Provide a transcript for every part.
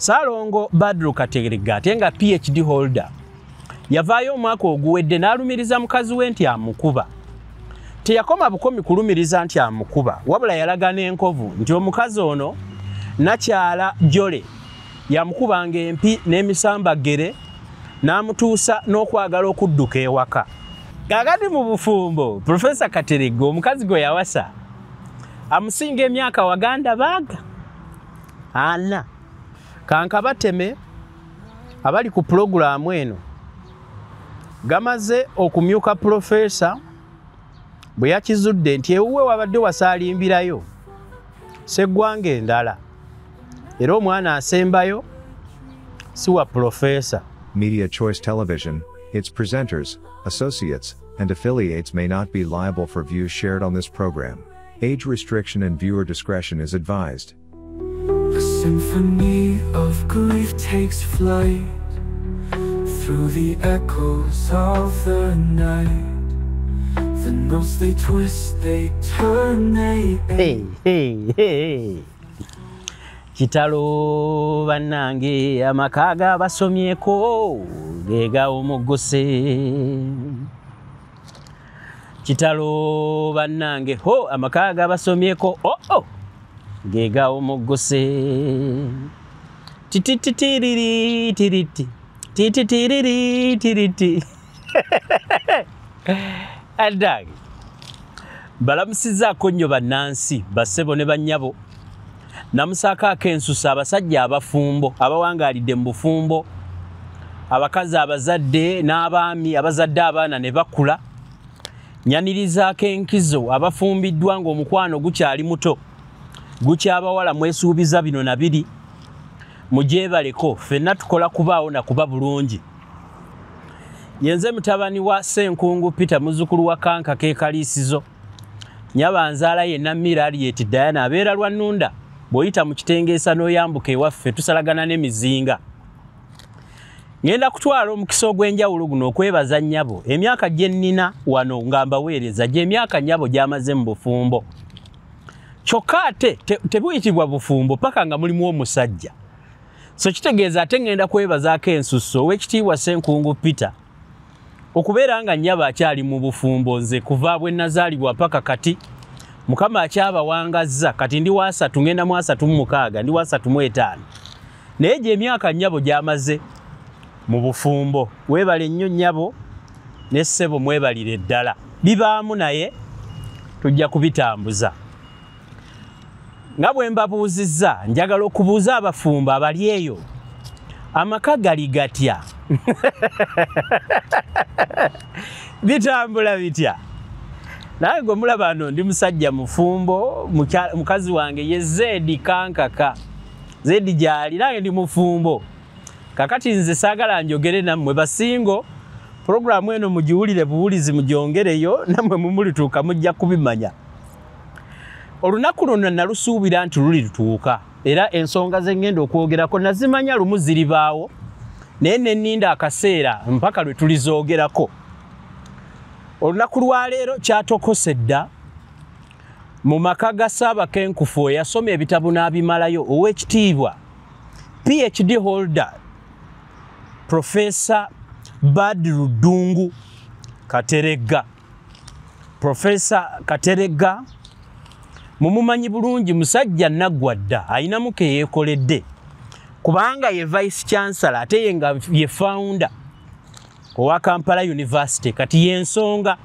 Ssalongo Badru Kateregga ate nga PhD holder yavaayo omwaka oguwedde n'alumiriza mukazi we nti amukuba. Teyakoma bukomi kulumiriza nti amukuba, wabula yalaga n'enkovu nti omukazi ono nakyala Jole yamukubanga empi n'emisambagere n'amutuusa n'okwagala okudduka ewaka. Kaakati mu bufumbo, Profesa Kateregga omukazi gwe yawasa amusinga emyaka waganda baaga ana. Kankabateme abali ku pulogulaamu eno gamaze okumyuka Profesa bwe yakizudde nti ewuwe wabadde wasaalimbirayo sseggwanga endala, era omwana asembayo si wa Profesa. Media Choice Television, its presenters, associates, and affiliates may not be liable for views shared on this program. Age restriction and viewer discretion is advised. A symphony of grief takes flight through the echoes of the night. The notes they twist, they turn, they Hey, hey, hey. Kitalo bannange, amaka g'abasomyeko ge gawomogose. Kitalo bannange, ho, amaka g'abasomyeko, oh, oh, ge gawomogose. Titititiriri tiriti, tititiriri tiriti. Adange balamusizaako nnyo bannansi, bassebo ne bannyabo. Namusaako ak'ensusa abasajja abafumbo abawangaalidde mu bufumbo, abakazi abazadde n'abaami abazadde abaana ne bakula. Nyanirizaako enkizo abafumbiddwa ng'omukwano gukyali muto, gukyabawala mwesuubiza bino na biri. Mugyebaleko, ffenna tukola kubaawo na kuba bulungi. Yenze mutabani wa Ssenkungu Peter, muzzukulu wa Kanka k'Ekaliisizo. Nyabanzaala ye Namira Harriet Diana abeera Lwannunda. Bw'oyita mu kitengeesa n'oyambuka ewaffe tusalagana n'emizinga. Ngenda kutwala omukisa ogw'enjawulo guno okwebaza nnyabo emyaka gye nnina wano nga mbaweereza, gy'emyaka nnyabo gy'amaze mu bufumbo. Kyokka ate tebuyitibwa bufumbo paka nga mulimu omusajja. So kitegeeza ate ngenda kwebazaako ensusso ow'ekitiibwa Ssenkungu Peter okubeera nga nnyabo akyali mu bufumbo. Nze kuva bwe nazaalibwa paka kati Mukama akyabawangazza. Kati ndi wa 3, ngenda mu 36, ndi wa 35, naye gy'emyaka nnyabo gy'amaze mu bufumbo. Weebale nnyo nnyabo ne ssebo, mwebalire ddala. Bibaamu naye tujja kubitambuza. Nga bwe mbabuuzizza, njagala okubuuza abafumbo abali eyo, amaka gali gatya? Bitambula bitya? Naye gwe mulaba no ndi musajja mufumbo, mukazi wange ye Zedi Kankaka. Zedi gyali, nange ndi mufumbo. Kakati nze saagala njogere nammwe basingo, pulogulaamu eno mugiwulire buwulizi, mugyongereyo nammwe mumulituuka mujja kubimanya. Olunaku luno nalusuubira nti lulituuka, era ensonga ze ngenda okwogerako nazimanya lumu ziribaawo, naye ne nninda akaseera mpaka lwe tulizoogerako. Olunaku lwaleero kyatokose dda mu maka ga Ssaabakenkufu eyasoma ebitabo n'abimalayo, ow'ekitiibwa PhD holder Profesa Badru Ddungu Kateregga. Profesa Kateregga mumumanyi bulungi, musajja naggwa dda, ayinamu ke yeekoledde kubanga ye Vice Chancellor ate ye nga ye founder owa Kampala University. Kati y'ensonga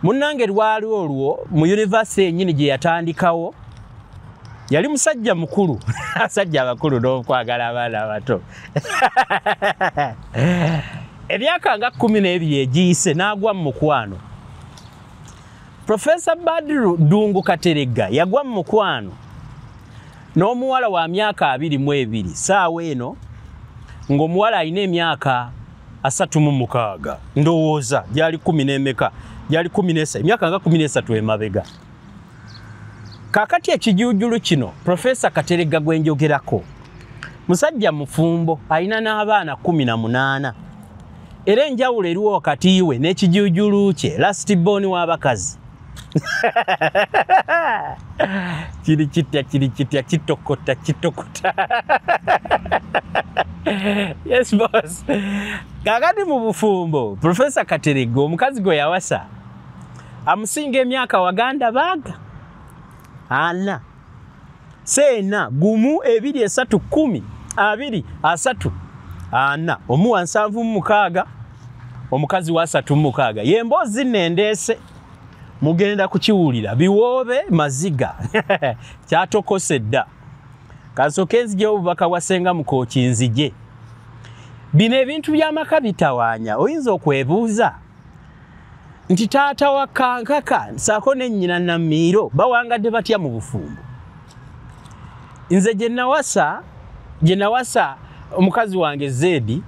munnange lwali olwo mu university yennyini gye yatandikawo, yali musajja mukulu. Abasajja abakulu n'okwagala abaana abato. Emyaka nga 12 egiyise n'agwa mu mukwano. Profesa Badru Ddungu Kateregga yagwa mu mukwano n'omuwala wa myaka 22, saawa eno ng'omuwala alina emyaka 36, ndowooza gyali 10 n'emeka, gyali 13, emyaka nga 13 emabega. Kaakati ekijuujulu kino Profesa Kateregga gwe njogerako musajja mufumbo, alina n'abaana 18, era enjawulo eriwo wakati we n'ekijuujulu kye last born w'abakazi. Kiri kitya, kiri kitya, kitokota, kitokota. Yes boss. Kakati mu bufumbo, Professor Kateregga omukazi gwe yawasa amusinga emyaka waganda baga 4 sena 1 2 3 10 2 3 4 omuwa 76 omukazi wa 36 ye mbozi nendese mugenda kukiwulira biwoobe maziga. Kyatokose dda. Kasooke nzije obubaka bwa Ssenga Mukooki nzije. Bino ebintu by'amaka bitawaanya. Oyinza okwebuuza nti taata wa Kankaka ssaako ne nnyina Namiiro bawangadde batya mu bufumbo. Nze gye nawasa omukazi wange Zedi,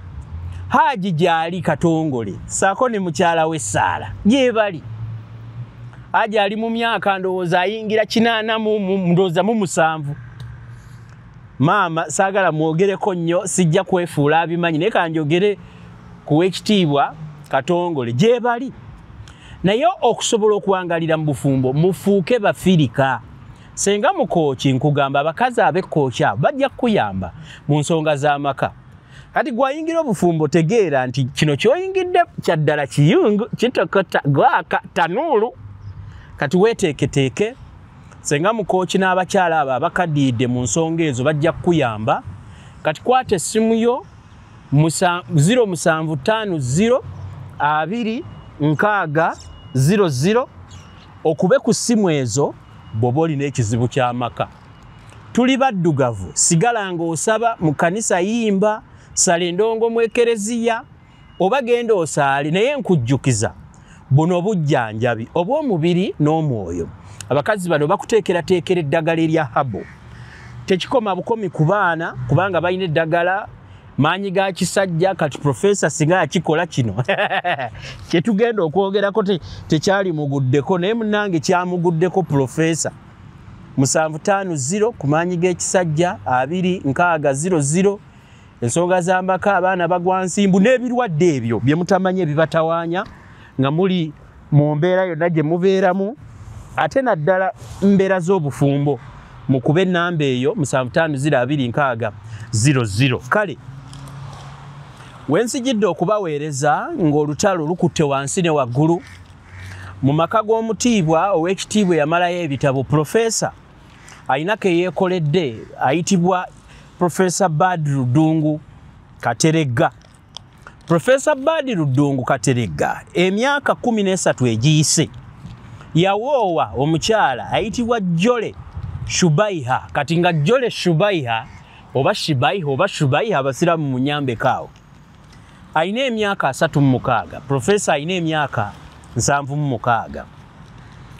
Haji gy'ali Katongole ssaako ne mukyala we Saala gye bali. Haji ali mu myaka ndowooza ayingira 8 ndowooza mu 7. Maama saagala mwogereko nnyo, sijja kwefuula abimanyi, naye kanjogere ku ekitiibwa Katongole gye bali. Naye okusobola okuwangalira mu bufumbo mufuuke bafirika. Ssenga Mukooki nkugamba abakazi ab'ekkooki abo bajja kukuyamba mu nsonga z'amaka. Kati gwayingira obufumbo tegeera nti kino ky'oyingidde kya ddala kiyungu kitokota gwaka tanuulu. Kati weeteeketeeke. Ssenga Mukooki n'abakyala abo abakaddiidde mu nsonga ezo bajja kukuyamba. Kati kwata essimu yo 0750 2 6 00 okube ku ssimu ezo bw'oba olina ekizibu ky'amaka. Tuli baddugavu, sigala ng'osaba mu kkanisa, yimba, sala endongo mu ekereziya oba genda osaale, naye nkujjukiza buno obujjanjabi obw'omubiri n'omwoyo. Abakazi bano bakuteekerateekera eddagala erya habo. Tekikoma bukomi ku baana kubanga balina eddagala maanyi ga kisajja. Kati Professor singa yakikola kino kyetugenda okwogerako tekyali muguddeko, naye munnange kyamuguddeko. Professor 750 ku maanyi g'ekisajja 2 6 00 ensonga z'amaka, abaana bagwa nsimbu n'ebirwadde ebyo bye mutamanyi ebibatawaanya nga muli mu mbeera yonna gye mubeeramu, ate naddala mbeera z'obufumbo. Mukube ennamba eyo 750 2 6 00. Kale wensijidde okubaweereza ng'olutalo lukutte wansi ne waggulu mu maka g'omutiibwa ow'ekitiibwa yamalayo ebitabo. Professor alina ke yeekoledde ayitibwa Professor Badru Ddungu Kateregga. Professor Badru Ddungu Kateregga emyaka 13 egiyise yawoowa omukyala ayitibwa Jole Shubaiha. Kati nga Jole Shubaiha oba Shibaiha oba Shubaiha, abasiraamu munyambeko awo, alina emyaka 36. Professor alina emyaka 76.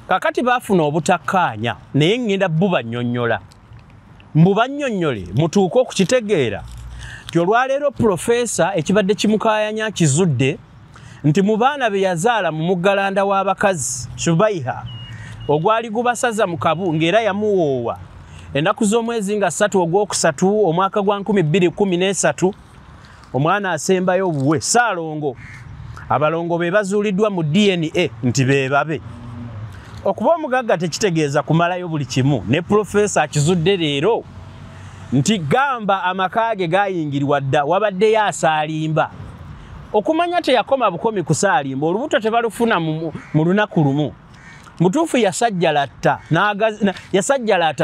Kakati baafuna obutakkaanya, naye ngenda bubannyonnyola. Mbubannyonnyole mutuuke okukitegeera nti olwaleero Professor ekibadde kimukaayanya kizudde nti mu baana be yazaala mu muggalanda w'abakazi Shubaiha ogwali gubasaza mu kabu, ng'era yamuwoowa ennaku z'omwezi nga 3 ogwokusatu omwaka gwa 2013, omwana asembayo obuwe Ssaalongo. Abalongo be bazuuliddwa mu DNA nti be babe. Okuba omugagga tekitegeeza kumalayo buli kimu, ne Professor akizudde leero nti gamba amaka ge gayingirwa dda, wabaddeyo asaalimba. Okumanya teyakoma bukomi kusaalimba, olubuto tebalufuna mu lunaku lumu. Mutuufu yasajjalata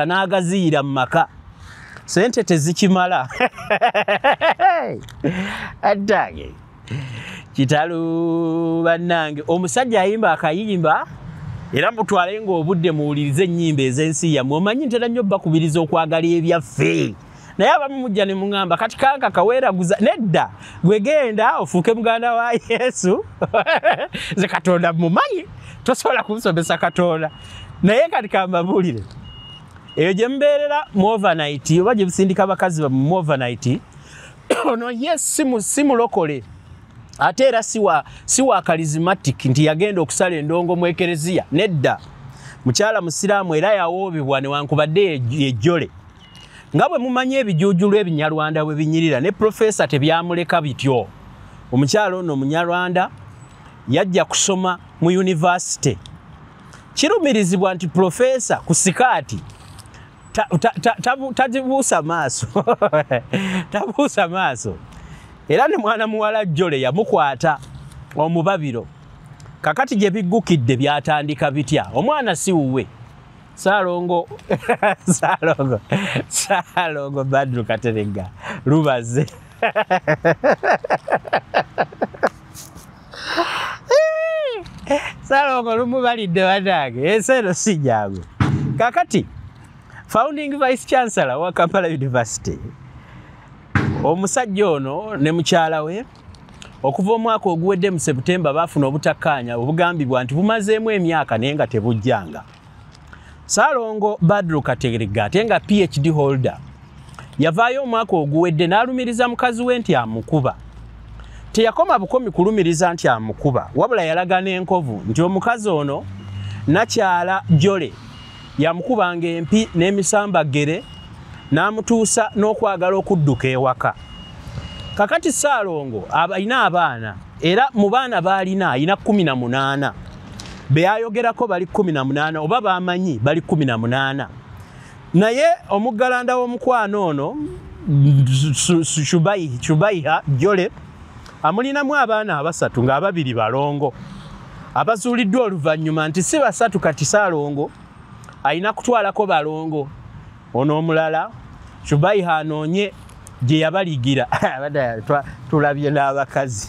n'agaziira mu maka. Sente tezikimala. Addange kitalo bannange. Omusajja ayimba akayimba era mutwale ng'obudde muwulirize ennyimba ez'ensi yammwe. Omanyi ntera nnyo bakubiriza okwagala ebyaffe, naye abamu mujja ne muŋŋamba kati kanka kaweeraguza. Nedda, gwe genda ofuuke muganda wa Yesu. Nze Katonda mumanyi, tosobola kunsomesa Katonda. Naye kati kambabuulire, eyo gye mbeerera mu overnight oba gye busindika abakazi bammwe mu overnight, ono ye si mulokole ate era si wa charismatic nti yagenda okusala endongo mu ekereziya. Nedda, mukyala musiraamu era yawoobebwa newankubadde ejjole. Nga bwe mumanyi ebijuujulu ebinyarwanda bwe binyirira, ne Professor tebyamuleka bityo. Omukyala ono Omunyarwanda yajja kusoma mu university. Kirumirizibwa nti profesa ku sikaati tazibuusa maaso tabuusa maaso, era ne mwana muwala Jole yamukwata omubabiro. Kakati gye biggukidde byatandika bitya? Omwana si wuwe. Saalongo Saalongo Saalongo Badru Kateregga lubaze Saalongo lumubalidde bannange, ensi eno si nyangu. Kakati founding vice chancellor wa Kampala University, omusajja ono ne mukyala we okuva omwaka oguwedde mu September baafuna obutakkaanya obugambibwa nti bumazeemu emyaka naye nga tebujjanga. Saalongo Badru Kateregga ate nga PhD holder yavaayo omwaka oguwedde n'alumiriza mukazi we nti amukuba. Teyakoma bukomi kulumiriza nti amukuba, wabula yalaga n'enkovu nti omukazi ono nakyala Jole yamukubanga empi n'emisambaggere n'amutuusa n'okwagala okudduka ewaka. Kakati Saalongo alina abaana, era mu baana b'alina alina 18, be yayogerako bali 18 oba bamanyi bali 18. Naye omuggalanda w'omukwano ono Shubaiha Jole amulinamu abaana abasatu ng'ababiri balongo abazuuliddwa oluvannyuma nti si basatu. Kati Saalongo alina kutwalako balongo, ono omulala Shubaiha anoonye gye yabaligira. Tulabye n'abakazi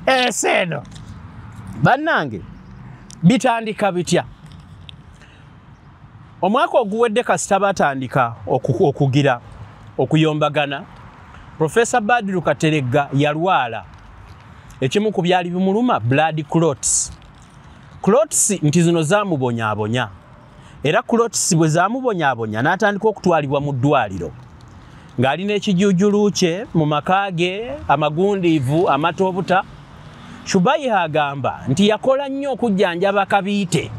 ensi eno bannange. Bitandika bitya? Omwaka oguwedde kasita batandika okugira okuyombagana, Profesa Badru Kateregga yalwala ekimu ku byali bimuluma blood clots. Clots nti zino zaamubonyaabonya, era clots bwe zaamubonyaabonya n'atandika okutwalibwa mu ddwaliro ng'alina ekijuujulu kye mu maka ge amagundiivu amatoobuta. Shubaiha agamba nti yakola nnyo okujjanjaba kabiite,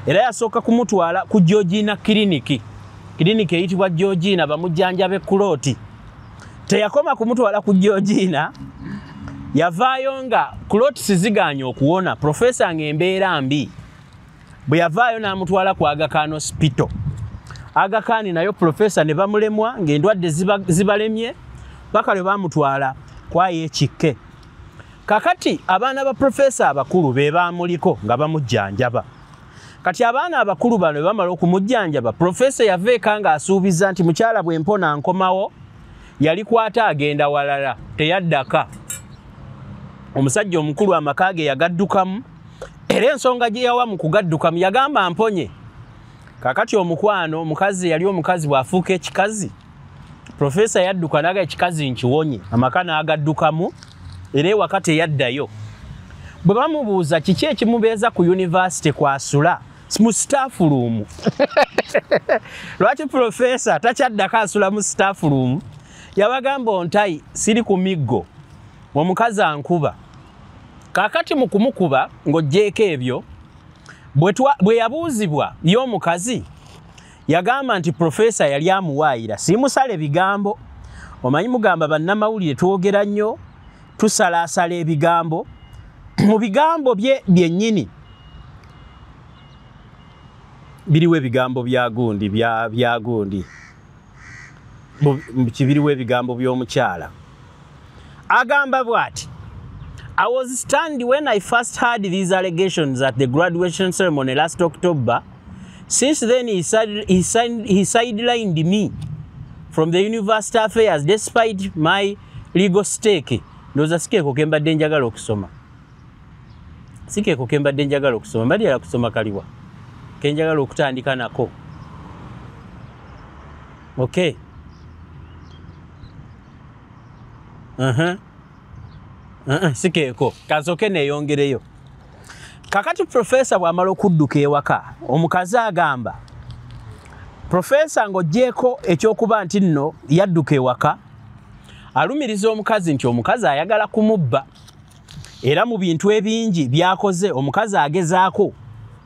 era yasooka kumutwala ku Georgina kiriniki, kiriniki eyitibwa Georgina, bamujjanjabe kuloti. Teyakoma kumutwala ku Georgina, yavaayo nga clots zigaanye okuwona, profesa ng'embeera mbi. Bwe yavaayo n'amutwala ku Aga Khan Hospital. Aga Khan nayo profesa ne bamulemwa ng'endwadde zibalemye paka lwe bamutwala kwayo ekikke. Kakati abaana ba profesa abakulu be baamuliko nga bamujjanjaba. Kati abaana abakulu bano bwe bamala okumujjanjaba, profesa yava eka ng'asuubiza nti mukyala bwe mpona nkomawo, yali kwata agenda walala, teyaddaka. Omusajja omukulu amaka ge yagaddukamu, era ensonga gye yawa mu kugaddukamu yagamba mponye. Kakati omukwano omukazi yali omukazi bw'afuuka ekikazi, profesa yadduka n'aga ekikazi nkiwonye, amaka n'agaddukamu, era ewaka teyaddayo. Bwe bamubuuza kiki ekimubeeza ku yunivasite kwasula mu staff room lwaki profesa takyaddako asula mu staff room, yabagamba ontayi siri ku miggo, omukazi ankuba. Kakati mu kumukuba ng'oggyeeko ebyo, bwe yabuuzibwa y'omukazi yagamba nti profesa yali amuwaayira, simusala ebigambo. Omanyi mugamba bannamawulire twogera nnyo, tusalaasala ebigambo. Mu bigambo bye byennyini biriwo ebigambo bya gundi bya gundi kibiriwo ebigambo by'omukyala. Agamba bw'ati: I was stunned when I first heard these allegations at the graduation ceremony last October. Since then he sidelined me from the university affairs despite my legal stake. Ndowooza si keeko ke mbadde njagala okusoma, si keeko ke mbadde njagala okusoma, mbadde yala kusoma kaliwa ke njagala okutandika nako. Okay. Si keeko, kansooke neeyongereyo. Kakati profesa bw'amala okudduka ewaka, omukazi agamba profesa ng'oggyeeko ekyokuba nti nno yadduka ewaka, alumiriza omukazi nti omukazi ayagala kumubba, era mu bintu ebingi by'akoze omukazi agezaako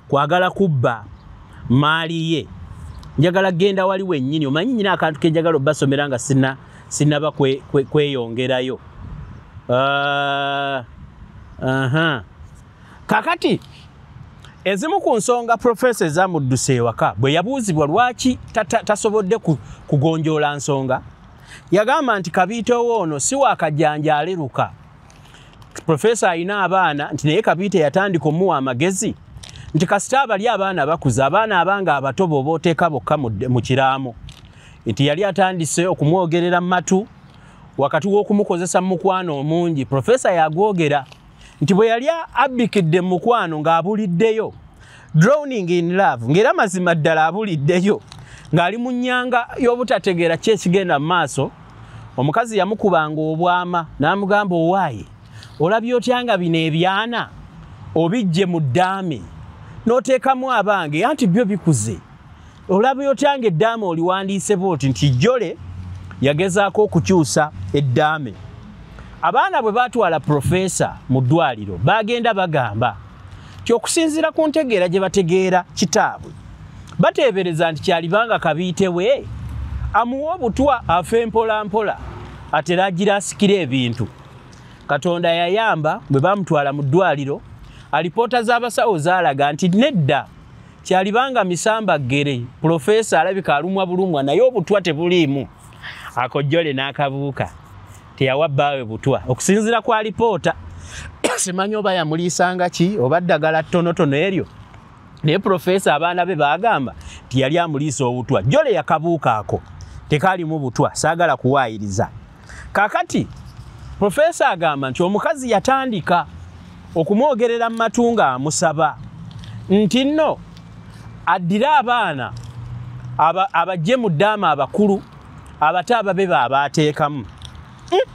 kwagala kubba maali ye. Njagala genda wali wennyini, omanyi nnyina akantu ke njagala obbasomera nga sinnaba kweyongerayo. Kakati ezimu ku nsonga Profesa ezamudduse ewaka, bwe yabuuzibwa lwaki tasobodde kugonjoola nsonga, yagamba nti kabiitewo ono si wakajanja aleruka. Profesa alina abaana, nti naye kabiite yatandika omuwa amagezi nti kasita abali abaana bakuze, abaana abanga abato b'oba oteeka bokka mu kiraamo, nti yali atandise okumwogerera mu matu wakati w'okumukozesa mu mukwano omungi. Profesa yagwogera nti bwe yali abbikidde mu mukwano ng'abuliddeyo, drowning in love, ng'era mazima ddala abuliddeyo, ng'ali mu nnyanga y'obutategeera ki ekigenda mu maaso, omukazi yamukubanga obwama n'amugamba, owaaye olabye otya nga bino ebyana obijje mu ddaame n'oteekamu abange, anti byo bikuze, olabye otya nga eddaame oliwandiise bw'oti. Nti Jole yagezaako okukyusa eddaame. Abaana bwe baatwala Profesa mu ddwaliro, bagenda bagamba nti okusinziira ku ntegeera gye bategeera kitaabwe, bateebereza nti kyalibanga kabiite we amuwa obutwa afe mpola mpola atera agira asikira ebintu. Katonda yayamba, bwe bamutwala mu ddwaliro, alipoota z'abasawo zaalaga nti nedda, kyalibanga misamba ggere, Profesa alabika alumwa bulumwa naye obutwa tebuliimu. Ako Jole n'akabuuka, teyawa bbaawe butwa okusinziira ku alipoota. Simanyi oba yamuliisanga ki oba ddagala ttonotono eryo, naye Profesa abaana be baagamba nti yali amuliisa obutwa. Jole yakabuuka ako tekaalimu butwa, saagala kuwaayiriza. Kaakati Profesa agamba nti omukazi yatandika okumwogerera mu matu ng'amusaba nti nno addire abaana abajje mu ddaama abakulu, abato ababe baabaateekamu.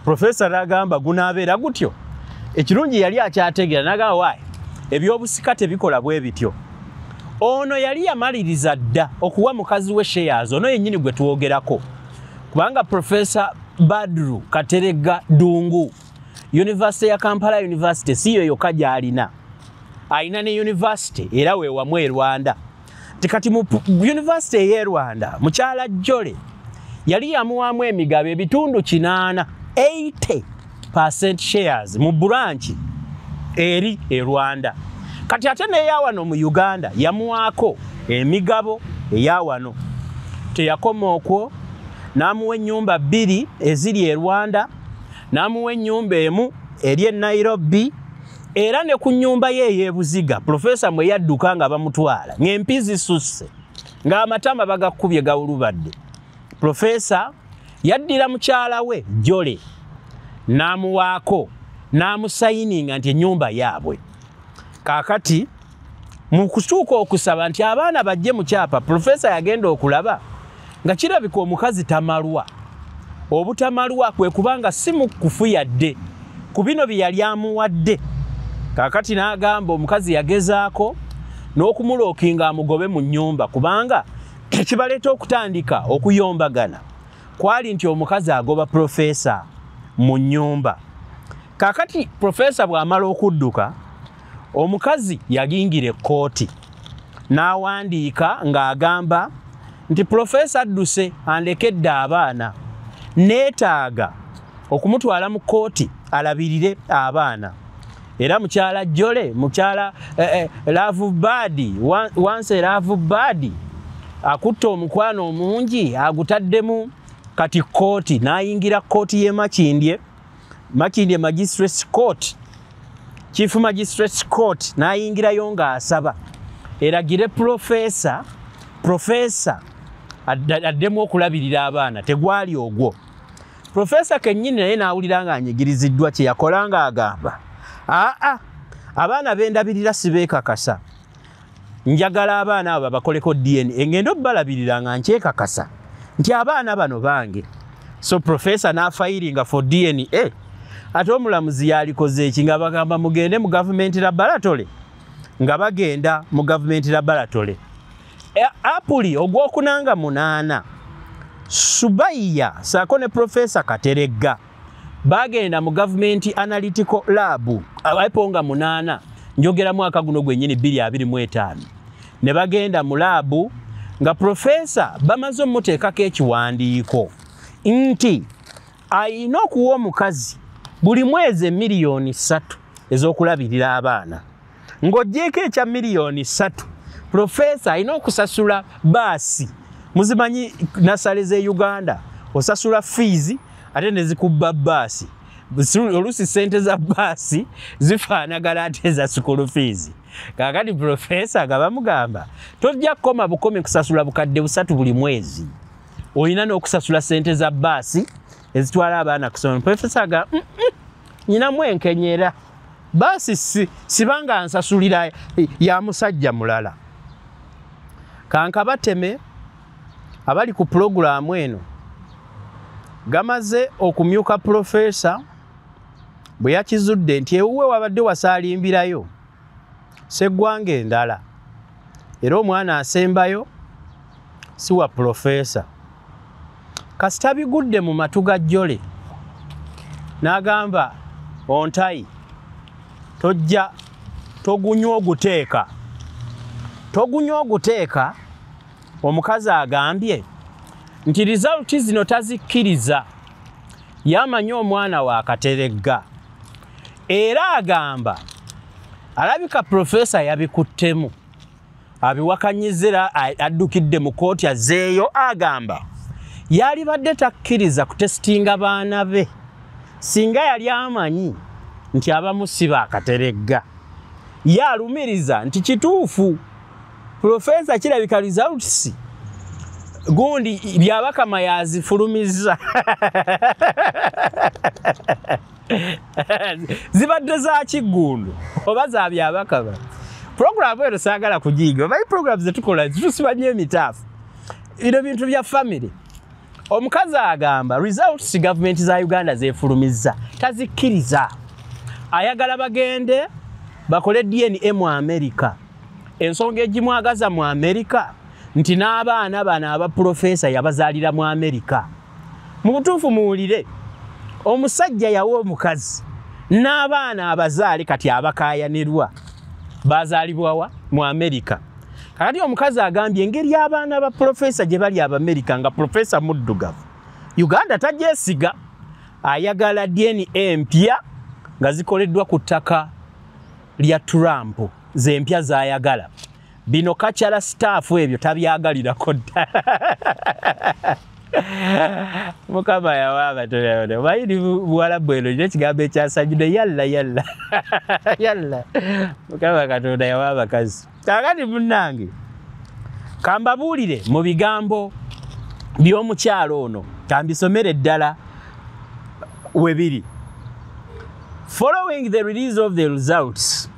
Profesa n'agamba gunaabeera gutyo. Ekirungi yali akyategeera, n'agamba waayi ebyobusika tebikola bwe bityo. Ono yali yamaliriza dda okuwa mukazi we shares, ono yennyini gwe twogerako, kubanga Profesa Badru Kateregga Ddungu, University ya Kampala University si yo yokka gy'alina, alina ne university era we wamu e Rwanda. Nti kati mu university ey'e Rwanda, mukyala Jole yali yamuwaamu emigabo ebitundu 80, 80% shares mu branch eri e Rwanda. Kati ate n'eya wano mu Uganda yamuwaako emigabo eya wano. Teyakoma okwo, n'amuwa ennyumba bbiri eziri e Rwanda, n'amuwa ennyumba emu eri e Nairobi, era ne ku nnyumba ye ey'e Buziga Profesa mwe yadduka nga bamutwala ng'empi zisusse, ng'amatama bagakubye gawulubadde. Profesa yaddira mukyala we Jole n'amuwaako n'amusayininga nti ennyumba yaabwe. Kaakati mu kutuuka okusaba nti abaana bajje mu kyapa, Profesa yagenda okulaba nga kirabika omukazi tamalwa. Obutamalwa kwe kubanga si mukufu yadde ku bino bye yali amuwadde. Kaakati n'agamba omukazi yagezaako n'okumulookinga amugobe mu nnyumba, kubanga ekibaleeta okutandika okuyombagana kwali nti omukazi agoba Profesa mu nnyumba. Kaakati Profesa bw'amala okudduka, omukazi yayingira ekkooti n'awandiika ng'agamba nti Profesa adduse andekedde abaana, neetaaga okumutwala mu kkooti alabirire abaana. Era mukyala Jole, mukyala love bird, once love bird, akutta omukwano omungi agutaddemu kati kkooti, n'ayingira kkooti y'e Makindye, Makindye Magistrates Court, Chief Magistrates Court, n'ayingirayo ng'asaba eragire Profesa addemu okulabirira abaana. Tegwali ogwo, Profesa kennyini naye n'awulira ng'anyigiriziddwa. Kye yakola ng'agamba, aa, abaana bendabirira sibeekakasa, njagala abaana abo babakoleko DNA, ngenda obbalabirira nga nkyekakasa nti abaana bano bange. So Profesa n'afayiringa for DNA. Ate omulamuzi yalikoze eki? Nga bagamba mugende mu gavumenti laboratory, nga bagenda mu gavumenti laboratory. Apuli ogwokunanga 8, Subaiya saako ne Profesa Kateregga bagenda mu gavumenti analytical lab April nga 8, njogera mwaka guno gwennyini 2025, ne bagenda mu lab nga Profesa bamaze omuteekako ekiwandiiko nti ayina okuwa omukazi buli mwezi 3 million ez'okulabirira abaana. Ng'oggyeeko ekya miliyoni 3, profesa alina okusasula baasi. Muzimanyi nursery z'e Uganda, osasula fees ate ne zikubba baasi. Oluusi sente za baasi zifaanagana ate eza school fees. Kaakati profesa nga bamugamba, tojja kukoma bukomi kusasula 3,000 buli mwezi, olina n'okusasula sente za baasi ezitwala abaana kusoma. Profesa ga nyinamu enkenyera baasi si, sibanga nsasulira ya musajja mulala. Kankabateme abali ku pulogulaamu eno gamaze okumyuka profesa bwe yakizudde nti ewuwe wabadde wasaalimbirayo seggwanga endala, era omwana asembayo si wa profesa. Kasita bigudde mu matu ga Jole, n'agamba ontayi tojja togunywa oguteeka, togunywa oguteeka. Omukazi agambye nti results zino tazikkiriza, yamanyi omwana wa Kateregga, era agamba alabika profesa yabikuttemu abiwakanyiza, addukidde mu kooti azzeeyo. Agamba yalibadde takkiriza kutesitinga baana be singa yali amanyi nti abamu si ba Kateregga. Ye alumiriza nti kituufu profesa kirabika results gundi Byabakama yazifulumiza zibadde za Kiggundu oba za Byabakama. Program eno saagala kugiyiga, omanyi program zetukola zitusiba nnyo emitaafu, bino bintu bya family. Omukazi agamba results gavumenti za Uganda zefulumiza tazikkiriza, ayagala bagende bakole DNA mu America. Ensonga egimwagaza mu America nti n'abaana bano aba profesa yabazaalira mu America. Mu butuufu muwulire, omusajja yawa omukazi n'abaana abazaale kati abakaayanirwa bazaalibwawa mu America. Kakati omukazi agambye engeri abaana ba profesa gye bali Abamerika nga profesa muddugavu, Uganda tagyesiga, ayagala DNA empya nga zikoleddwa ku ttaka lya Trump, zempya zayagala. Bino kakyala staff ebyo tabyagalirako ddala. Mukama yawa abatonda bayiri buwalabu eno nyo ekigambo ekyasanyudde yalla yalla yalla. Mukama Katonda yawa abakazi. Kaakati munnange kambabuulire mu bigambo by'omukyalo ono, kambisomere ddala we biri. Following the release of the results,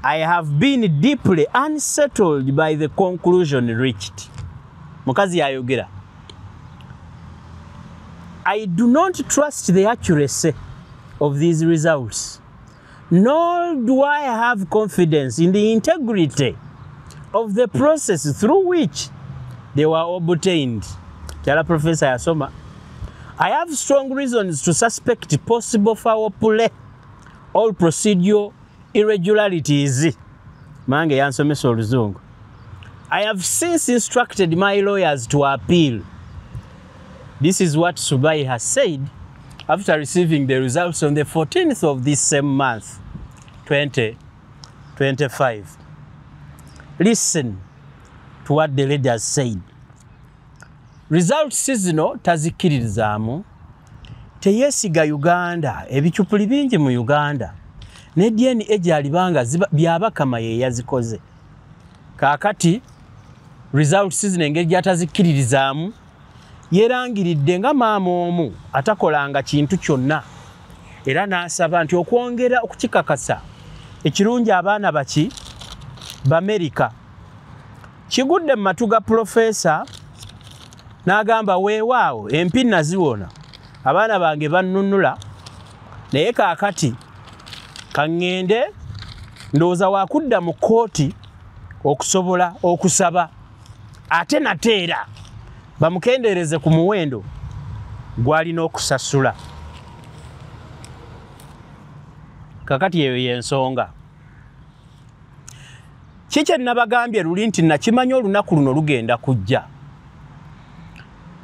I have been deeply unsettled by the conclusion reached. Mukazi yayogera. I do not trust the accuracy of these results, nor do I have confidence in the integrity of the process through which they were obtained. Kyala professor yasoma. I have strong reasons to suspect possible foul play or procedural irregularities. Mange yansomesa oluzungu. I have since instructed my lawyers to appeal. This is what Subai has said after receiving the results on the 14th of this same month, 2025. Listen to what the lady has said. Results zino tazikkiririzaamu, teyeesiga Uganda, ebicupuli bingi mu Uganda, ne DNA gyalibanga Byabakama ye yazikoze. Kaakati results zino engeri gy'atazikkiririzaamu, yeerangiridde nga maama omu atakolanga kintu kyonna, era n'asaba nti okwongera okukikakasa ekirungi abaana baki Bamerika. Kigudde mu matu ga profesa n'agamba weewaawo empi naziwona, abaana bange bannunula, naye kaakati kaŋŋende ndowooza waakudda mu kkooti okusobola okusaba ate nate era bamukendeereze ku muwendo gw'alina okusasula. Kakati eyo y'ensonga. Kiki nabagambye luli nti nakimanyi olunaku luno lugenda kujja.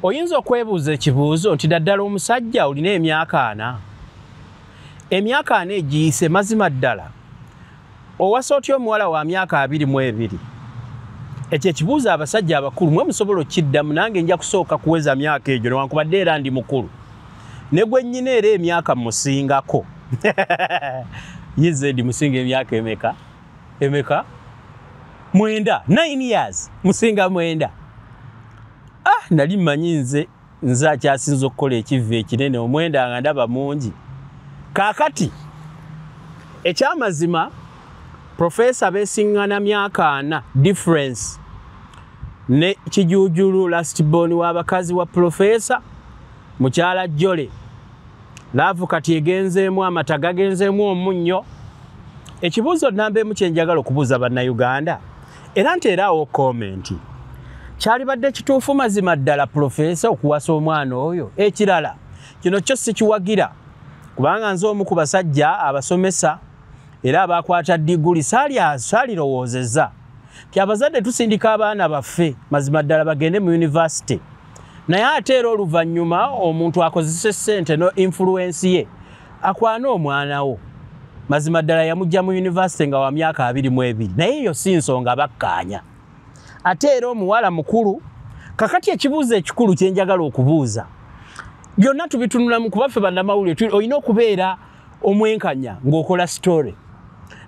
Oyinza okwebuuza ekibuuzo nti daddala omusajja olina emyaka 40, emyaka 40 egiyise, mazima ddala Owasa otya omuwala wa myaka 22? Ekyo ekibuuzo abasajja abakulu mwe musobola okiddamu, nange nja kusooka kuweza myaka egyo newankubadde era ndi mukulu. Ne gwe nnyina era emyaka musingako. Ye ndi musinga emyaka emeka? Emeka? 9, 9 years. Musinga 9. Ah, nali mmanyi nze akyasinza okukola ekivve ekinene, 9 nga ndaba mungi. Kaakati ekyamazima Profesa beesiŋŋana myaka 4 difference ne Kijuujulu last born w'abakazi wa Profesa mukyala Jole. Love kati egenzeemu amata gagenzeemu omunnyo. Ekibuuzo namba emu kye njagala okubuuza Bannayuganda, era nteeraawo comment, kyalibadde kituufu mazima ddala Profesa okuwasa omwana oyo? Ekirala kino kyo sikiwagira, kubanga nze omu ku basajja abasomesa era abakwata diguli saalirowoozezza nti abazadde tusindika abaana baffe mazima ddala bagende mu yunivasite, naye ate era oluvannyuma omuntu akozese ssente no influence ye akwane omwana wo. Mazima ddala yamujja mu yunivasite nga wa myaka 22, naye eyo si nsonga, bakkaanya. Ate era omuwala mukulu. Kakati ekibuuzo ekikulu kye njagala okubuuza, byonna tubitunulamu kuba ffe bannamawulire olina okubeera omwenkanya ng'okola story.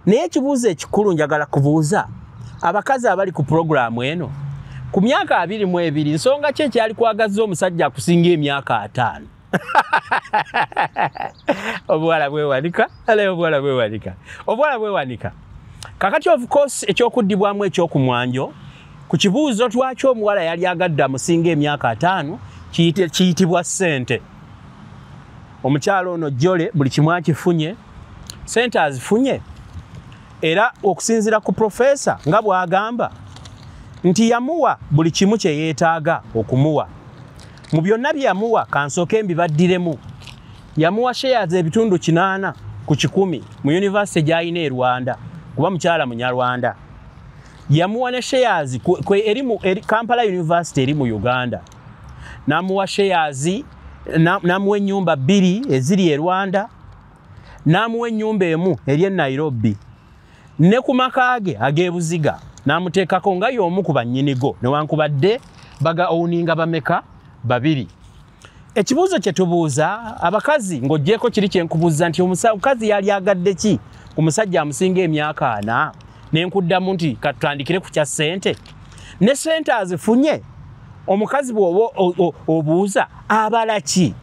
Naye ekibuuzo ekikulu njagala kubuuza abakazi abali ku puroguraamu eno, ku myaka 22 nsonga ki ekyali kwagazza omusajja akusinga emyaka 5? Obuwala bwewanika, obuwala bwewanika, obuwala bwewanika. Kakati of course ekyokuddibwamu ekyokumwanjo ku kibuuzo lwaki omuwala yali agadde amusinga emyaka 5 kiyitibwa ssente. Omukyala ono Jole buli kimu akifunye, ssente azifunye, era okusinziira ku Profesa nga bw'agamba nti yamuwa buli kimu kye yeetaaga okumuwa. Mu byonna bye yamuwa, kansooke mbibaddiremu, yamuwa shares ebitundu 8 ku 100 mu yunivasite gy'alina e Rwanda, kuba mukyala Munyarwanda. Yamuwa ne shares eri Kampala University eri mu Uganda. N'amuwa shares, n'amuwa ennyumba 2 eziri e Rwanda, n'amuwa ennyumba emu eri e Nairobi, ne ku maka ge ag'e Buziga n'amuteekako nga y'omu ku bannyinigo, newankubadde baga owninga bameka? 2. Ekibuuzo kye tubuuza abakazi, ng'oggyeko kiri kye nkubuuza nti omukazi yali agadde ki ku musajja amusinga emyaka 4, ne nkuddamu nti katutandikire ku kya ssente. Ne ssente azifunye, omukazi bw'oba obuuza abala ki?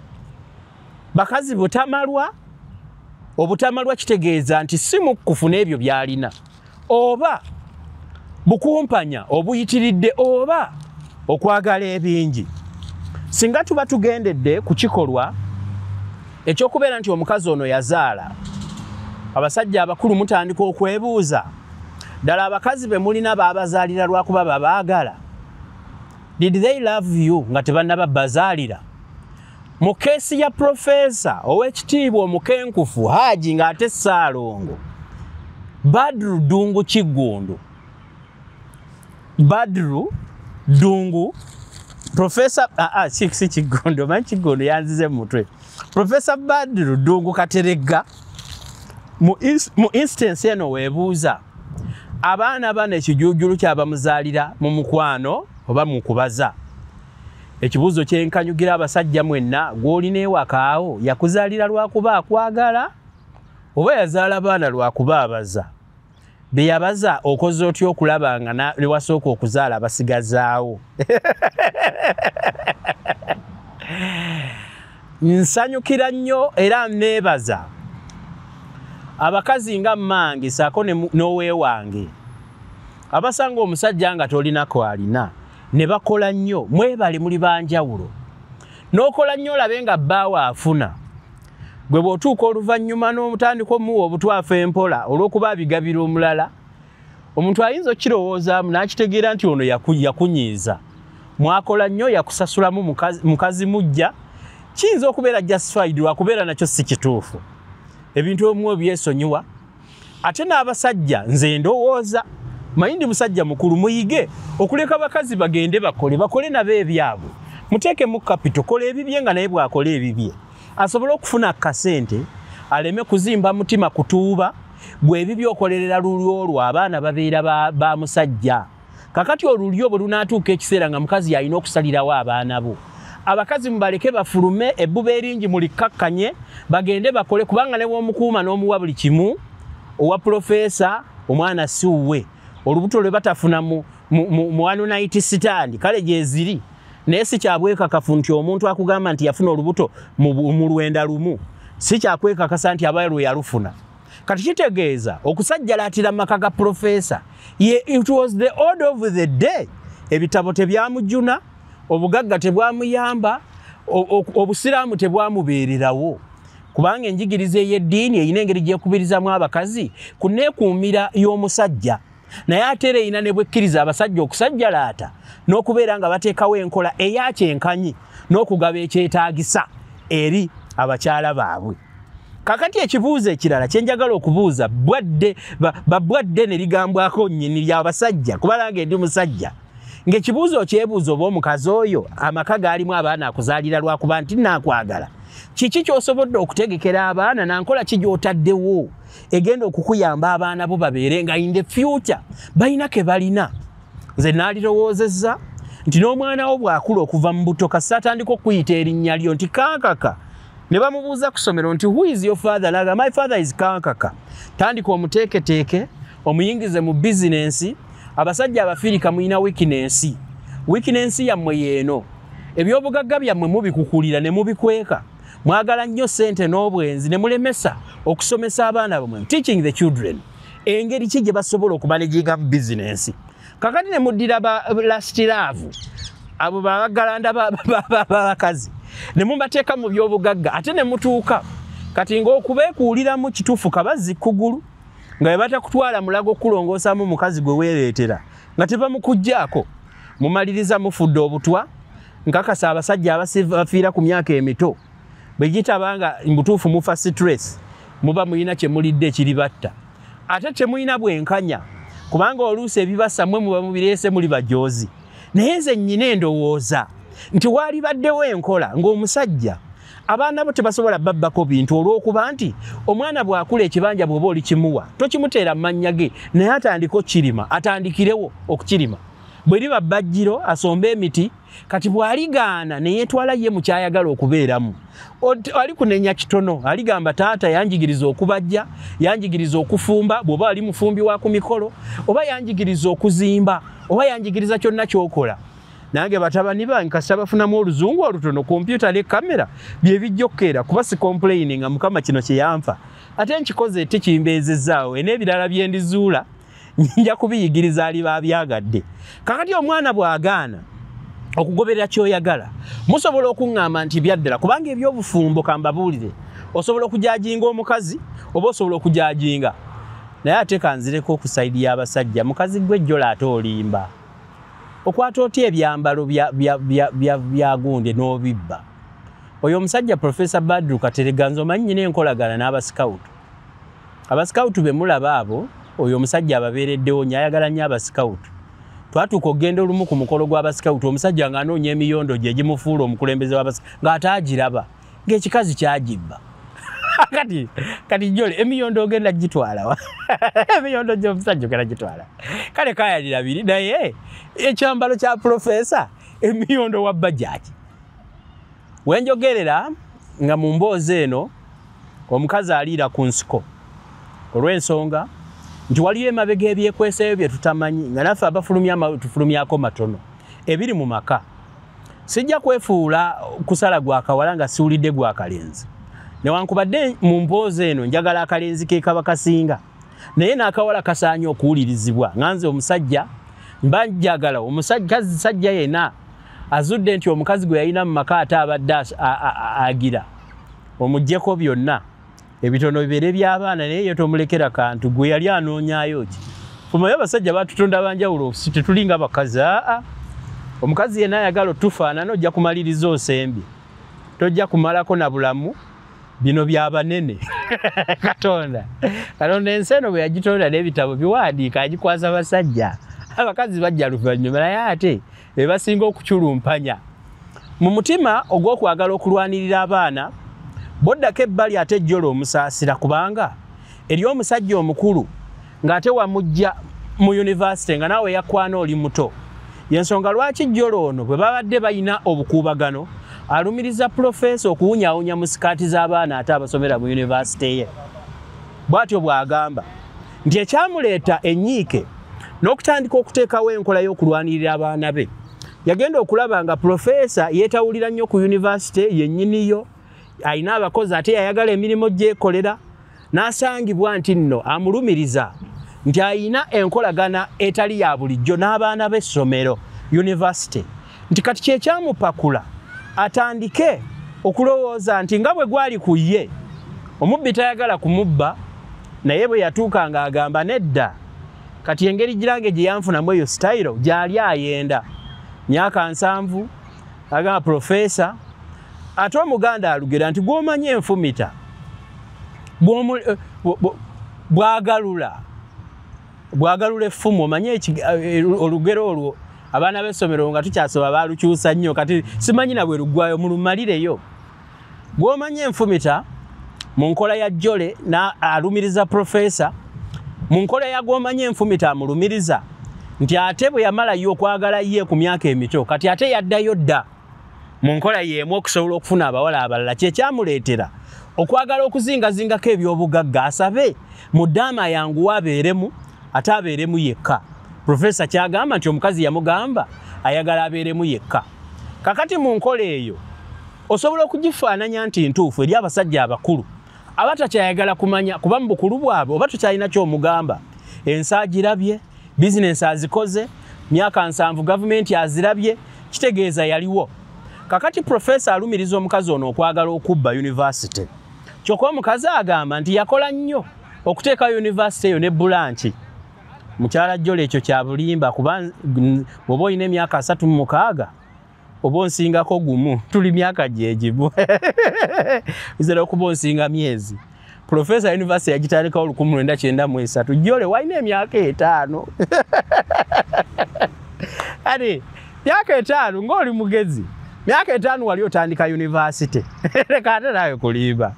Bakazi butamalwa. Obutamalwa kitegeeza nti si mukkufu n'ebyo by'alina, oba bukumpanya obuyitiridde, oba okwagala ebingi. Singa tuba tugendedde ku kikolwa ekyokubeera nti omukazi ono yazaala, abasajja abakulu mutandika okwebuuza ddala abakazi be mulina baabazaalira lwakuba babaagala? Did they love you nga tebannaba bazaalira? Mu case ya Profesa ow'ekitiibwa omukenkufu Haji ng'ate Ssaalongo Badru Ddungu Kiggundu, Badru Ddungu Profesa si Kiggundu, omanyi Kiggundu yanzize mu mutwe, Profesa Badru Ddungu Kateregga, mu instance eno weebuuza abaana bano ekijuujulu kyabamuzaalira mu mukwano oba mu kubaza? Ekibuuzo kyenkanyugira abasajja mwenna, gw'olina ewakaawo yakuzaalira lwakuba akwagala oba yazaala baana lwakuba abaza? Be yabaza okoze otya okulaba nga lwewasooka okuzaala basigazaawo? Nsanyukira nnyo era neebaza abakazi nga mmange saako n'oweewange abasanga omusajja nga tolinako alina ne bakola nnyo. Mwebale, muli banjawulo. N'okola nnyo olabe nga bbaawe afuna, gwe bw'otuuka oluvannyuma n'otandika omuwa obutwafu empola olw'okuba abigabira omulala, omuntu ayinza okkirowoozaamu n'akitegeera nti ono yakunyiiza. Mwakola nnyo, yakusasulamu mukazi mujja, kiyinza okubeera justified lwakubeera nakyo si kituufu. Ebintu omu obyesonyiwa. Ate n'abasajja, nze ndowooza manyi ndi musajja mukulu, muyige okuleka abakazi bagende bakole, bakole nabo ebyabwe, muteekemu capital, kola ebibye nga naye bw'akola ebibye asobole okufuna akasente, aleme kuzimba mutima kutuuba. Gwe ebibyo okolerera lulyo olwo, abaana babeera ba musajja. Kakati olulyo bwe lunaatuuka ekiseera nga mukazi yalina okusalirawo abaana bo, abakazi mubaleke bafulume, ebbuba eringi mulikkakkanye, bagende bakole, kubanga ne bw'omukuuma n'omuwa buli kimu owa profesa, omwana si wuwe. Olubuto lwe batafuna mu one night stand, kale gyeziri, naye si kyabwekakafu nti omuntu akugamba nti yafuna olubuto mu lwenda lumu, si kyakwekakasa nti aba lwe yalufuna. Kati kitegeeza okusajjalaatira mu maka ga profesa, ye it was the order of the day. Ebitabo tebyamujuna, obugagga tebwamuyamba, obusiraamu tebwamubeererawo, kubanga enjigiriza ey'eddiini erina engeri gyekubirizamu abakazi ku neekuumira y'omusajja, naye ate era erina ne bwekkiriza abasajja okusajjalaata n'okubeera nga bateekawo enkola eyakyenkanyi n'okugaba ekyetaagisa eri abakyala baabwe. Kakati ekibuuzo ekirala kye njagala okubuuza, babwadde ne ligambwako nnyini ly'abasajja, kuba nange ndi musajja, ng'ekibuuzo okyebuuza oba omukazi oyo amaka gaalimu abaana akuzaalira lwakuba nti naakwagala, kiki ky'osobodde okutegekera abaana na nkola ki gy'otaddewo egenda okukuyamba abaana bo babeere nga in the future balina ke balina? Nze naalirowoozezza nti n'omwana wo bw'akula okuva mu buto, kasita atandika okuyita erinnya lyo nti Kankaka, ne bamubuuza ku ssomero nti who is your father, naga my father is Kankaka. Tandika omuteeketeeke, omuyingize mu bizinensi. Abasajja Abafirika mulina weakness. Weakness yammwe yeeno, ebyobugagga byammwe mubikukulira ne mubikweka. Mwagala nnyo ssente n'obwenzi ne mulemesa okusomesa abaana bammwe, teaching the children engeri ki gye basobola okumanaginga mu bizinensi. Kakati ne muddira ba last love, abo babagalanda b'abakazi, ne mubateeka mu byobugagga, ate ne mutuuka kati ng'okubeekuuliramu kituufu kabazzi kkugulu, nga bwe batakutwala mulago okulongoosaamu mukazi gwe weereetera nga tebamukuggyaako, mumaliriza mufudde obutwa. Nkakasa abasajja abafiira ku myaka emito bwe gitaba nga mbutuufu mufa stress, muba mulina kye mulidde ekiribatta, ate temulina bwenkanya, kubanga oluusi ebibasa mmwe muba mubireese muli bajoozi. Naye nze nnyina endowooza nti waalibaddewo enkola ng'omusajja abaana bo tebasobola babbako bintu, olw'okuba nti omwana bw'akula ekibanja bw'oba olikimuwa tokimuteera mu mannya ge, naye atandike okukirima, atandikirewo okukirima. Bwe liba bbajjiro asombe emiti. Kati bw'aligaana ne yeetwala ye mu kyayagala okubeeramu, ali kunenya kitono, aligamba taata yanjigiriza okubajja, yanjigiriza okufumba, bw'oba ali mufumbi wa ku mikolo, oba yanjigiriza okuzimba, oba yanjigiriza kyonna ky'okola. Nange batabani bange kasita bafunamu oluzungu olutono, kompyuta ne kamera bye bijja okukeera, kuba si complaining nga Mukama kino kye yampa, ate nkikoze tekimbeezezzaawo, n'ebirala bye ndizuula nja kubiyigiriza aliba abyagadde. Kakati omwana bw'agaana okugoberera ky'oyagala, musobola okuŋŋamba nti byaddala, kubanga ebyobufumbo kambabuulire, osobola okujajinga omukazi oba osobola okujajinga, naye ate kanzireko ku sayidi y'abasajja. Mukazi gwe ejjola ate olimba, okwata otya ebyambalo bya gundi n'obibba? Oyo omusajja Profesa Badru Katerega, nze omanyi nnyina enkolagana n'abasikawutu. Abasikawutu be mulaba abo, oyo omusajja ababeereddewo nnyo, ayagala nnyo abasikawutu. Twatuuka okugenda olumu ku mukolo gw'abasikawutu, omusajja ng'anoonya emiyondo gye egimufuula omukulembeze w'abasikawutu, ng'ate agiraba ng'ekikazi kyagibba. Kati jjole emiyondo ogenda gitwala wa? Emiyondo gy'omusajja ogenda gitwala? Kale kayalira biri, naye ekyambalo kya profesa emiyondo wabba gyaki? Wenjogerera nga mu mboozi eno omukazi aliira ku nsiko, olw'ensonga nti waliyo emabega ebyekweseeyo bye tutamanyi, nga naffe abafulumya tufulumyako matono ebiri mu maka. Sijja kwefuula kusala gwa kawala nga siwulidde gwa kalenzi, newankubadde mu mboozi eno njagala akalenzi ke kaba kasinga, naye n'akawala kasaanye okuwulirizibwa. Nga nze omusajja mba njagala omusajja yenna azudde nti omukazi gwe yalina mu maka ate abadde agira, omuggyeko byonna ebitono bibeere by'abaana, naye ye tomulekera kantu. Gwe yali anoonyaayo ki? Fumayo abasajja batutonda banjawulo, tetulinga bakazi. Aa, omukazi yenna ayagala otufaanana ojja kumaliriza osembye, tojja kumalako na bulamu. Bino byabanene. Katonda ensi eno bwe yagitonda n'ebitabo biwandiika, agikwasa basajja, abakazi bajja luvannyuma, naye ate be basinga okuculumpanya mu mutima ogw'okwagala okulwanirira abaana. Boddako ebbali ate ejjola omusaasira, kubanga Eri omusajja omukulu ng'ate wamujja mu university nga naawe yakwana oli muto. Yensonga lwaki Jole ono bwe babadde balina obukuubagano alumiriza pulofeesa okuwunyaawunya mu sikaati z'abaana ate abasomera mu yunivasite ye. Bw'atyo bw'agamba nti ekyamuleeta ennyiike n'okutandika okuteekawo enkola y'okulwanirira abaana be, yagenda okulaba nga pulofeesa yeetawulira nnyo ku yunivasite yennyiniyo, alina abakozi ate yayagala emirimu gyekolera, n'asangibwa nti nno amulumiriza nti alina enkolagana etali ya bulijjo n'abaana b'essomero yunivasite, nti kati kyekyamupakula atandike okulowooza nti nga bwe gwali ku ye omubbi tayagala kumubba, naye bwe yatuuka ng'agamba nedda, kati engeri girange gye yanfunamu eyo sitayiro gy'ali ayenda. Myaka 70 agamba pulofeesa, ate Omuganda alugera nti gw'omanyi enfumita bwagalula effumu. Omanye olugero olwo abaana b'essomero nga tukyasoma baalukyusa nnyo, kati simanyi na bwe luggwayo, mulumalireyo. Gw'omanyi enfumita mu nkola ya Jole na alumiriza pulofeesa, mu nkola ya gw'omanyi enfumita amulumiriza nti ate bwe yamalayo okwagala ye ku myaka emito, kati ate yaddayo dda mu nkola y'emu okusobola okufuna abawala abalala. Kyekyamuleetera okwagala okuzingazingako ebyobugagga, asabe mu ddaama ayanguwa abeeremu, ate abeeremu yekka. Pulofeesa kyagamba nti omukazi yamugamba ayagala abeeremu yekka. Kakati mu nkola eyo osobola okugifaananya nti ntuufu eri abasajja abakulu abatakyayagala kumanya, kuba mu bukulu bwabwe oba tokyalina ky'omugamba. Ensi agirabye, bizinensi azikoze, myaka 70 gavumenti azirabye, kitegeeza yaliwo. Kakati pulofeesa alumiriza omukazi ono okwagala okubba yunivasite, kyokka omukazi agamba nti yakola nnyo okuteeka yunivasite eyo ne bulanki. Mukyala Jole ekyo kya bulimba, kuba bw'oba olina emyaka 36 oba onsingako gumu, tuli myaka gyegimu nzera okuba onsinga myezi. Pulofeesa yunivasite yagitandikawo 1993, Jole walina emyaka 5. Ati myaka 5 ng'oli mugezi, myaka 5 wali otandika yunivasite. Leka ate naawe kulimba.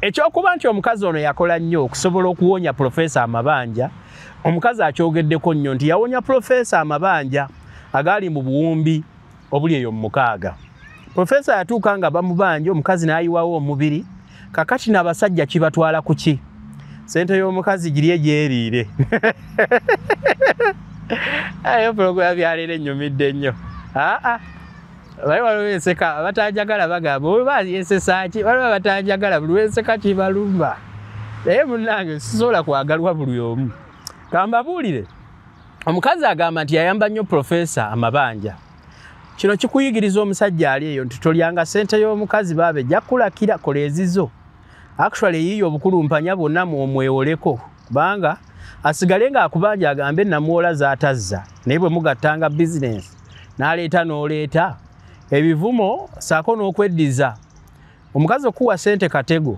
Ekyokuba nti omukazi ono yakola nnyo okusobola okuwonya pulofeesa amabanja, omukazi akyogeddeko nnyo nti yawonya pulofeesa amabanja agaali mu buwumbi obuli eyo mu 6. Pulofeesa yatuuka nga bamubanja, omukazi n'ayiwawo omubiri. Kakati n'abasajja kibatwala ku ki? Sente y'omukazi giri egyeriire. Ayo pulogulaamu yaleero ennyumidde nnyo. Aa, bali waliwo enseka abatanjagala bagamba oba yensesa ki, waliwo abatanjagala buli lwenseka kibalumba. Naye munnange sisobola kwagalwa buli omu. Kambabuulire, omukazi agamba nti yayamba nnyo pulofeesa amabanja. Kino kikuyigiriza omusajja ali eyo nti tolyanga ssente y'omukazi, baabe ejja kukulakira, kola ezizo. Actually eyiyo obukulumpanya bwonna mwomwewoleko, kubanga asigale ng'akubanja agambe namuwola z'atazza, naye bwe mugattanga bizinensi n'aleeta n'oleeta ebivumo ssaako n'okweddiza. Omukazi okuwa ssente katego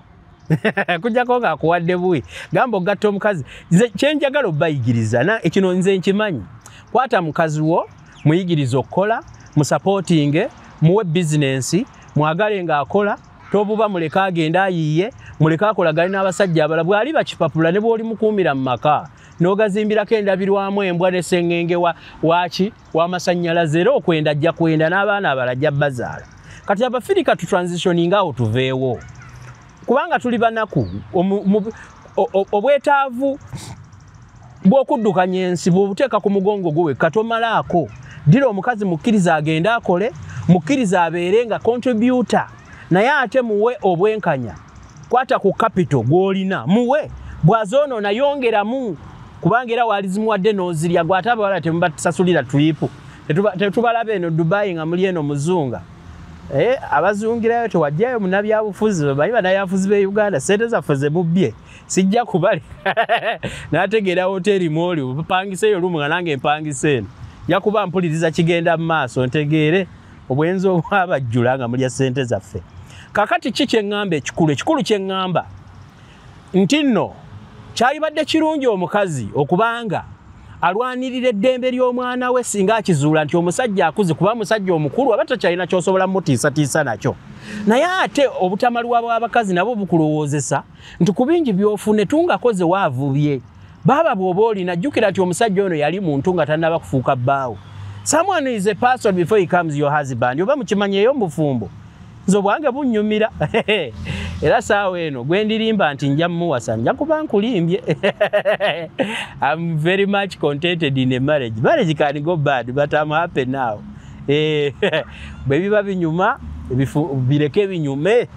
kujjako ng'akuwadde buwi, gamba ogatta omukazi. Nze kyenjagala obbayigiriza ekino nze nkimanyi, kwata mukazi wo muyigirize okukola, musapootinge, muwe bizinensi, mwagale ng'akola, tobuba muleke agende ayiye, muleke akolagane n'abasajja abalala. Bw'ali bakipapula ne bw'oli mukuumira mu maka n'ogazimbirako endabirwamu embwa ne sengenge waaki w'amasannyalaze, era okwenda ajja kwenda n'abaana abalala ajja bazaala. Kati Abafirika tutransitioninga awo tuveewo, kubanga tuli banaku. Obwetaavu bw'okuddukanya ensi bw'obuteeka ku mugongo gwe wekka tomalaako. Ddira omukazi mukkiriza agende akole, mukkiriza abeere nga contributor, naye ate muwe obwenkanya. Kwata ku capital gw'olina muwe, bw'azoonoona yongeramu, kubanga era waalizimuwadde n'ozirya. Gwe ate abawala temubasasulira twipu, tetubalaba eno Dubai nga muli eno muzunga. Abazungirayo tewajjayo munnabyabufuzi, bamanyi bannabyabufuzi b'e Uganda ssente zaffe ze mubbye, sijja kubale. N'ategeera woteeri mw'oli opangiseeyo olumu nga nange mpangisa eno, nja kuba mpuliriza kigenda mu maaso ntegeere obwenzi obwabajjula nga mulya ssente zaffe. Kakati ki kye ŋŋamba ekikulu? Ekikulu kye ŋŋamba nti nno kyalibadde kirungi omukazi okubanga Alwanirira eddembe ly'omwana we singa akizuula nti omusajja akuze, kuba musajja omukulu aba takyalina ky'osobola mutiisatiisa nakyo. Naye ate obutamalwa bw'abakazi nabwo bukulowoozesa nti ku bingi by'ofune tungakoze waavubye. Baaba bw'oba olina, jjukira nti omusajja ono yali muntu nga tannaba kufuuka bbaawo. Someone is a person before he comes your husband. Oba mukimanyeeyo mu bufumbo. Nze obwange bunnyumira. Era saawa eno gwe ndirimba nti nja mmuwasa, nja kuba nkulimbye. I'm very much contented in a marriage. Marriage can go bad, but I'm happy now. Bwe biba binyuma, bireke binyume.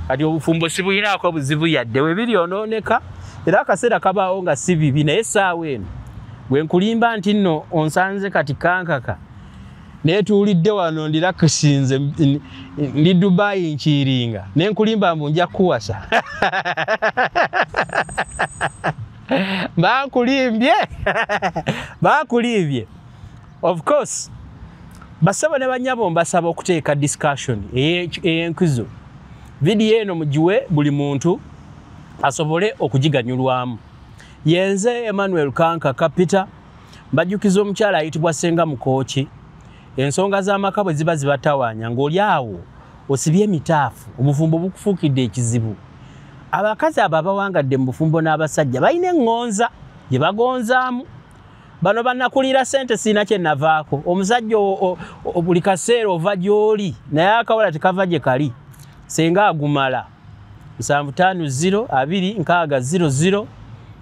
Kati obufumbo sibuyinaako buzibu yadde, bwe biryonooneka era akaseera kabaawo nga si bibi. Naye essaawa eno bwe nkulimba nti nno onsanze kati kankaka, neetuulidde wano ndirakisinze ndi Dubai nkiringa, ne nkulimba mbu nja kukuwasa. Bankulimbye. Bankulimbye. Of course, basaba ne bannyabo mbasaba okuteeka discussion ey'enkizo. Vidiyo eno mugiwe buli muntu asobole okugiganyulwamu. Yenze Emmanuel Kankaka Peter, mbajjukiza omukyala ayitibwa Ssenga Mukooki. Ensonga z'amaka bwe ziba zibatawaanya ng'oli awo osibye emitaafu, obufumbo bukufuukidde ekizibu. Abakazi abo abawangadde mu bufumbo n'abasajja balina eŋŋonza gye bagonzaamu. Bano bannakulira ssente sirina kye navaako. Omusajja buli kaseera ova gy'oli naye akawala tekava gye kali. Ssenga agumala 750 2 6 00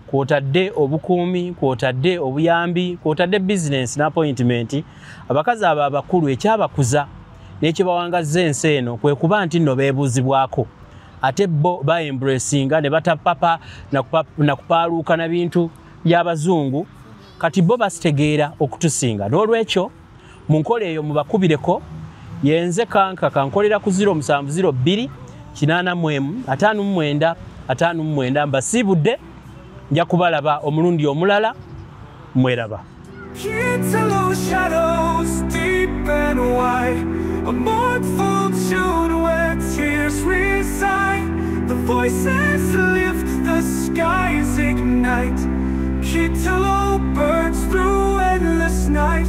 kwotadde obukuumi, kwotadde obuyambi, kwotadde bizinensi n'appointment. Abakazi abo abakulu ekyabakuza n'ekibawangazza ensi eno kwe kuba nti nno beebuuzibwako, ate bo baembracinga ne batapapa na kupaaluuka na bintu by'abazungu. Kati bo basitegeera okutusinga. N'olwekyo mu nkola eyo mubakubireko. Yenze Kankaka, nkolera ku 0702 81 59 59. Mbasiibudde, nja kubalaba omulundi omulala. Mweraba. Kitalo shadows deep and wide, a mournful tune where tears reside. The voices lift, the skies ignite. Kitalo burns through endless night.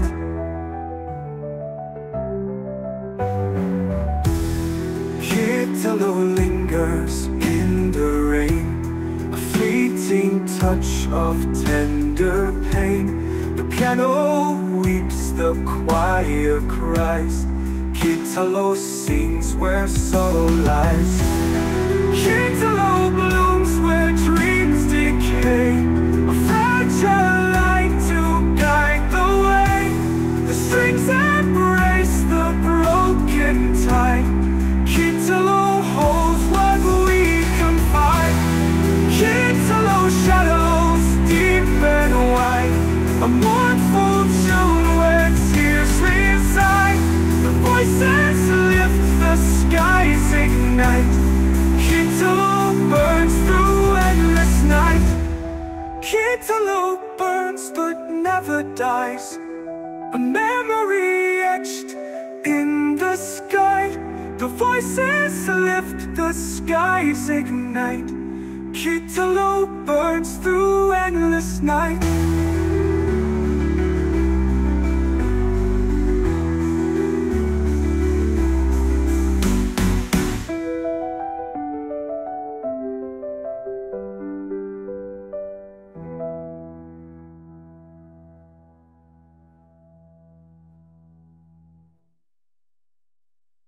Kitalo lingers in the rain, a fleeting touch of tender pain. The piano weeps, the choir cries. Kitalo sings where sorrow lies. Kitalo blooms where dreams decay, a fragile light to guide the way. The strings embrace the broken tide. Kitalo holds what we confide. Kitalo shadows deep and wide, a mournful tune where tears reside. The voices lift, the skies ignite. Kitalo burns through endless night. Kitalo burns but never dies, a memory etched in the sky. The voices lift, the skies ignite. Kitalo burns through endless night.